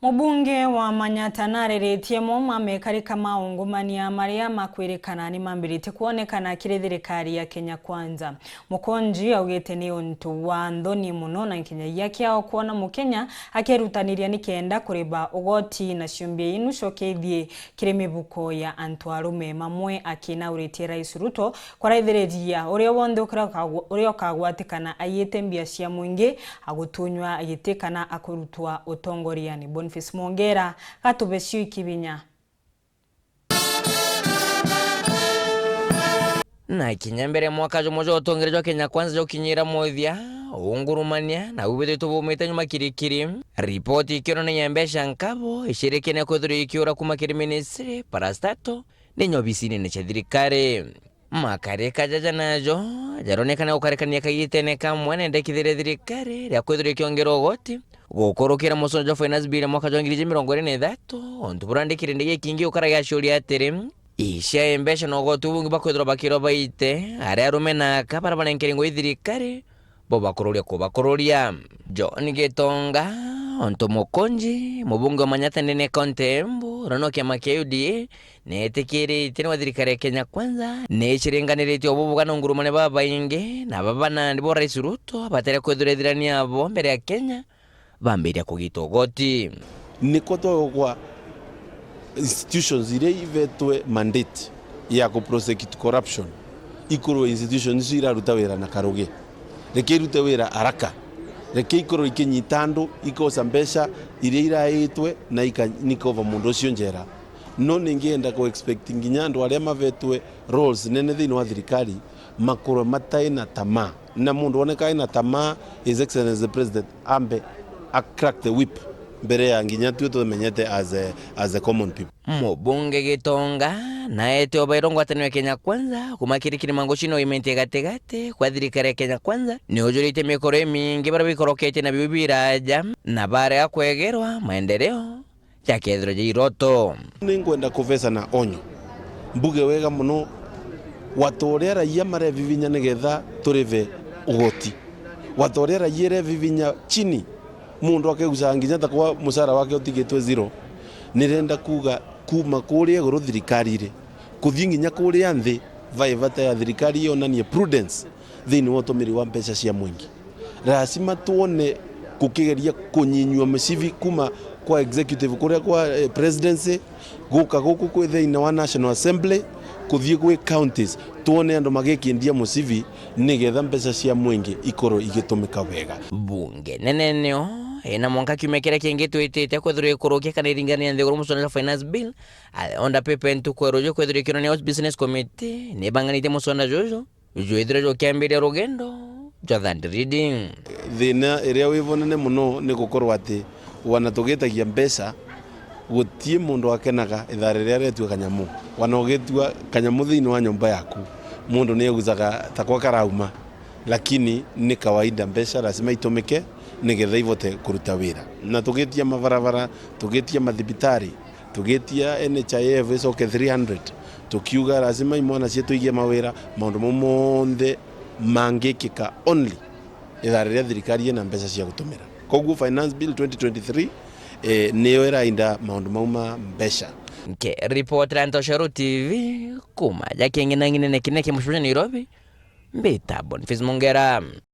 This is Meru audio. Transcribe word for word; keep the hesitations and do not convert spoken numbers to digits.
Mubunge wa Manyatta nariritie mo mamekarika ma ungumania maria makwirikana ni mambiritie kwonekana kiri thirikari ya Kenya Kwanza. Mukonji augite ni untu wa nthoni muno na nkinyagia kiao kwona Mukenya akirutaniria nikenda kuriba ugoti na ciumbi inu ciokethie kiri mibuko ya antu arume, mamwe akinauritie Rais Ruto kuraithiriria uria wonthe ukira ukagwa-, uria ukagwatikana aiyite mbia cia mwingi, agutunywa giti kana akurutwa utongoriani. Boniface Mwongera, gatubecio ikibinya. Na kinya mbere mwaka jumwe jwa utongeri jwa Kenya Kwanza jukinyira muthia, ungurumania na ubithitwe bumite nyuma kirikiri. Ripoti ikionania mbeca nkabo icirikene kwithirwa ikiura kuma kiri ministry parastato ni nyobisini cia thirikari. Makarika jaja najo jaronekana gukarikania kagitene kamwe na ndekithiria thirikari ria kwithirwa ikiongera ugoti gukurukira musono jwa Finance Bill ya mwaka jwa ngiri ijiri mirongo iri na ithatu, untu burandikire ndege kingi ukaragia ciuria atiri, icia mbeca na ugoti bungi bakwithirwa bakirwa baite aria arume na aka bara barenkere ngui thirikari bo bakururia kubakururia. John Gitonga, untu Mukunji, mubunge wa Manyatta ndene kaunti ya Embu, uria no kiama kia U D A, netikiritie niwe thirikari ya Kenya Kwanza niciringaniritie ububuga na ungurumania babaingi, na baba nandi bo Rais Ruto batere kwithirwa ithirani abo mbere ya Kenya bambiria kugita ugoti. Niko twagukwa institutions iria ivetwe mandate ya ku prosecute corruption, ikorwe institutions icio iraruta wira na karugi. Reke irute wira haraka. Reke ikorwe ikinyita andu, ikoca mbeca iria iraitwe na ika-, nikova mundu ucio njera. No ningienda ku expect nginya andu aria mavetwe roles nene thiini wa thirikari makorwe matai na tamaa. Na mundu woneka ena tamaa, His Excellency the President ambe a crack the whip mbere ya nginya tue tumenyete as a, as a common people. Mubunge Gitonga naete obairwo ngwataniro ya Kenya Kwanza kuma kiri kirima nguci na uimenti gatigati kwa thirikari ya Kenya Kwanza ni ujurite mikoro imingi baria bikorokete na biu biraja na barega kwegerwa maendeleo jakethirwa ja iroto. Ningwenda kuvesa na onyo mbuge wega muno, watu uria raia marevivinya nigetha turive ugoti, watu uria raia irevivinya chini, mundu akegucaga nginya takwa mucara wake utigitwe zero. Nirenda kuuga kuma kuria iguru thirikari iri kuthii nginya kuria nthi, vai vata ya thirikari yonanie prudence thiini wa utumiri wa mbeca cia mwingi. Lazima twone kukigeria kunyinyua micibi kuma kwa executive kuria kwa, eh, presidency, guka guku kwi thiini wa National Assembly, kuthii gwi counties, twone andu magikindia mucibi nigetha mbeca cia mwingi ikorwe igitumika wega. Bunge nene nio ina mwanka kiumia kiria kingi twitite kwithirwa ikurukia kana iringania nthiguru musonda jwa Finance Bill, aonda pepe ntuku ya ruju kwithirwa ikionania House Business Committee nibanganitie musonda juju jwithirwe jukiambiria rugendo jwa third reading. Thina iria wi bunene muno ni gukorwa ati wana tugitagia mbeca, gutii mundu akenaga ithaa riria aretua kanyamu. Wana ugitua kanyamu thiini wa nyomba yaku, mundu ni egucaga takwa karauma, lakini ni kawaida mbeca lazima itumike nigetha ivote kuruta wira. Na tugitia mabarabara, tugitia mathibitari, tugitia N H I F icoke three hundred, tukiuga lazima imwana cietu igie mawira, maundu mau monthe mangikika only ithaa riria thirikari ina mbeca cia gutumira. Koguo Finance Bill twenty twenty-three, eh, niyo irainda maundu mau ma mbeca. Nkiripotera Ntoshero T V kuma ja king'inang'inene kinene kia mucii Nairobi, mbita Boniface Mongera.